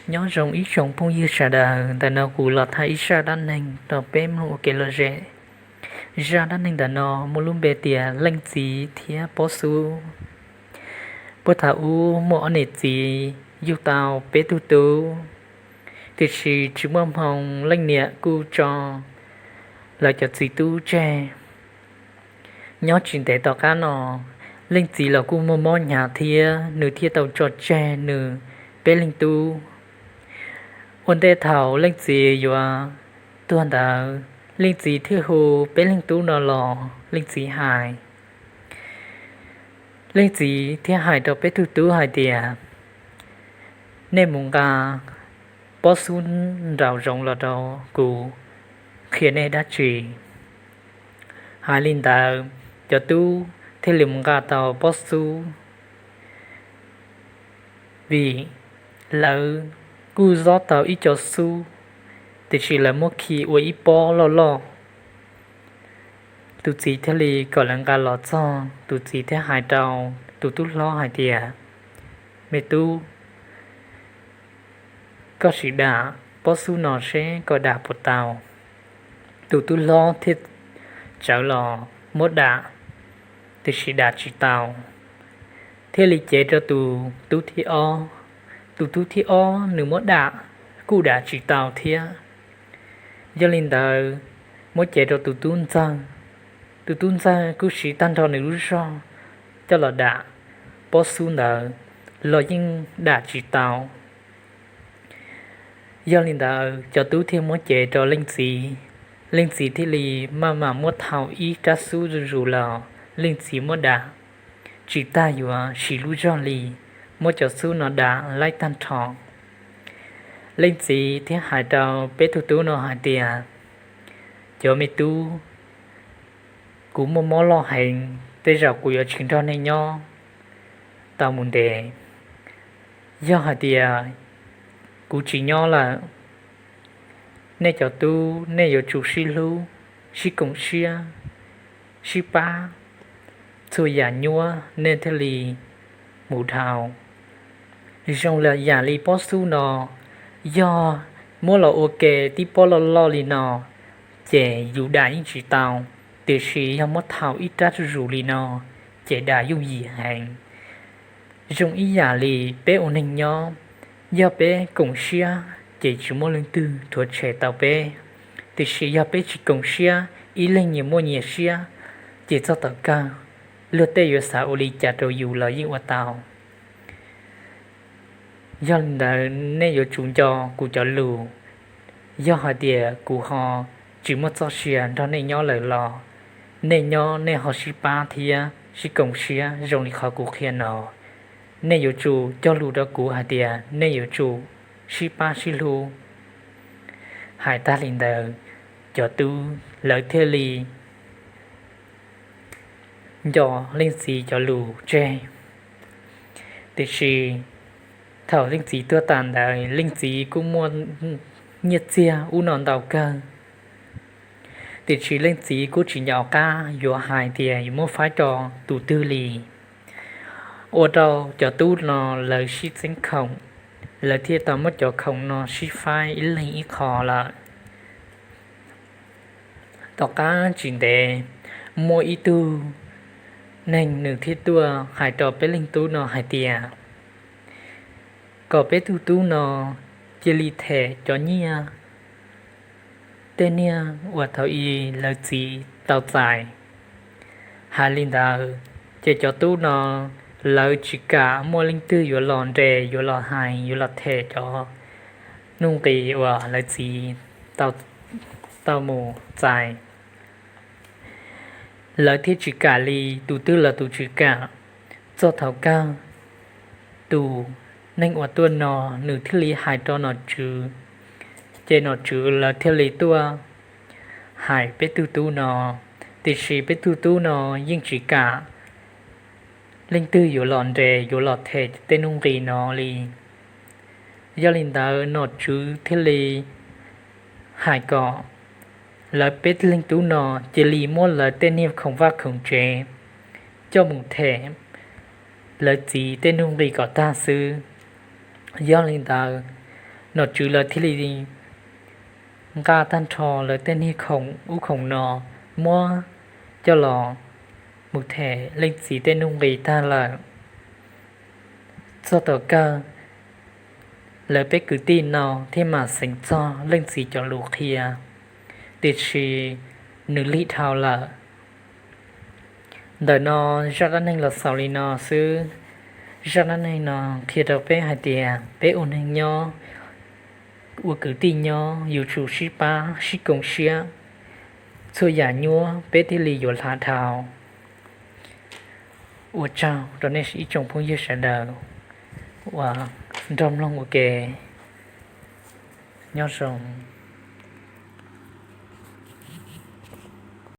Nyob zoo ib tsoom phooj ywg sawv daws, ntawm no kuv los tham ib zaj dab neeg rau peb mloog ua kev lom zem. Zaj dab neeg ntawm no muaj lub npe tias Leej Txiv thiab Pob Xub. Puag thaum ub muaj ob niam txiv yug tau peb tug tub, tiam sis tsis muaj hmoo leej niam kuj tso lawv cov txiv tub tseg. Nyob tsis ntev tom qab no, leej txiv los kuj muaj mob hnyav thiab nws thiaj tau tso tseg nws peb leeg tub. Ua ntej thaum leej txiv yuav tuag ntawd, leej txiv thiaj hu peb leeg tub no los leej txiv hais. Leej txiv thiaj hais rau peb tug tub hais tias, nej mus nqa Pob Xub nraum zoov los rau kuv qhia nej dab tsi. Hais li ntawd, cov tub thiaj li mus nqa tau Pob Xub, vim lawv kuj zob tau ib co xub, tiam sis lawv muab khi ua ib pob loj loj. Tus txiv thiaj li kom lawv nqa los txog, tus txiv thiaj hais rau tus tub hlob hais tias, me tub, koj sim dam pob xub no seb koj dam puas tau. Tus tub hlob thiaj tsawv los muab dam, tiam sis dam tsis tau, thiaj li cev rau tus tub thib ob. Tus tub thib ob nws muab dam kuj dam tsis tau thiab. Yog li ntawd, muab cev rau tus tub ntxawg. Tus tub ntxawg kuj siv tag nrho nws lub zog coj los dam pob xub ntawd los yeej dam tsis tau. Yog li ntawd, cov tub thiaj muab cev rau leej txiv. Leej txiv thiaj li maj mam muab thau ib rab xub zuj zus los leej txiv muab dam tsis tag yuav siv lub zog li, muab cov xub no dam laib tag nrho. Leej txiv thiaj hais rau peb tug tub no hais tias, cov me tub, kuv muaj mob loj heev, tej zaum kuv yuav tsis nrog nej nyob tau mus ntev. Yog hais tias kuv tsis nyob lawm, nej cov tub nej yuav tsum sib hlub, sib koom siab, sib pab, txhua yam nyuaj nej thiaj li mus dhau. Zoo li yam li pob xub no, yog muab los ua ke tib pob loj loj li no, ces yus dam yeej tsis tau, tiam sis yog muab thau ib rab zuj zus li no, ces dam yooj yim heev. Zoo ib yam li peb ua neeg nyob, yog peb koom siab ces tsis muaj leej twg rhuav tshem tau peb, tiam sis yog peb tsis koom siab, ib leeg nyias muaj nyias siab, ces txog tom kawg luag tej yuav xav ua li cas rau yus los yeej ua tau. Yog li ntawd, nej yuav tsum nco kuv cov lus. Yog hais tias kuv ho tsis muaj txoj sia nrog nej nyob lawm los, nej nyob nej ho sib pab thiab sib koom siab zoo li qhov kuv qhia no. Nej yuav tsum cog lus rau kuv hais tias nej yuav tsum sib pab sib hlub. Hais tag li ntawd, cov tub lawv thiaj li nco leej txiv cov lus tseg. Tiam sis thaum leej txiv tuag tas ntawd, leej txiv kuj muaj nyiaj txiag ub no ntau kawg, tiam sis leej txiv kuj tsis nco qab yuav hais tias yuav muab faib rau tus twg li. Ua rau cov tub no lawv sib txeeb khoom, lawv thiaj tau muab cov khoom no sib faib ib leeg ib qho lawm. Tom qab tsis ntev, muaj ib tug neeg nws thiaj tuaj hais rau peb leeg tub no hais tias, kom peb tug tub no cia li them cov nyiaj tej niag uas thaum ub lawv txiv tau txais. Hais li ntawd, ces cov tub no lawv tsis kam muaj leej twg yuav los nres, yuav los hais, yuav los them cov nuj nqis uas lawv txiv tau mus txais. Lawv thiaj tsis kam li, tus twg los tus tsis kam. Txog thaum kawg, tus neeg uas tuaj no nws thiaj li hais rau nom tswv, ces nom tswv lawv thiaj li tuaj hais peb tug tub no, tiam sis peb tug tub no yeej tsis kam leej twg yuav los nres, yuav los them tej nuj nqis no li. Yog li ntawd, nom tswv thiaj li hais kom lawv peb leeg tub no cia li muab lawv tej niag khoom vaj khoom tsev coj mus them lawv txiv tej nuj nqis kom tag xwb. Yog li ntawd, nom tswv lawv thiaj li nqa tag nrho lawv tej niag khoom ub khoom no muab coj los mus them leej txiv tej nuj nqis tag lawm. Txog tom kawg lawv peb kwv tij no thiaj mam xeev txog leej txiv cov lus qhia, tiam sis nws lig dhau lawm. Ntawm no zaj dab neeg los xaus li no xwb. Zaj dab neeg no qhia rau peb hais tias peb ua neeg nyob, ua kwv tij nyob yuav tsum sib pab sib koom siab, txhua yam nyuab peb thiaj li yuav hla dhau. Ua tsaug rau nej ib tsoom phooj ywg sawv daws uas nrog mloog ua ke. Nyob zoo.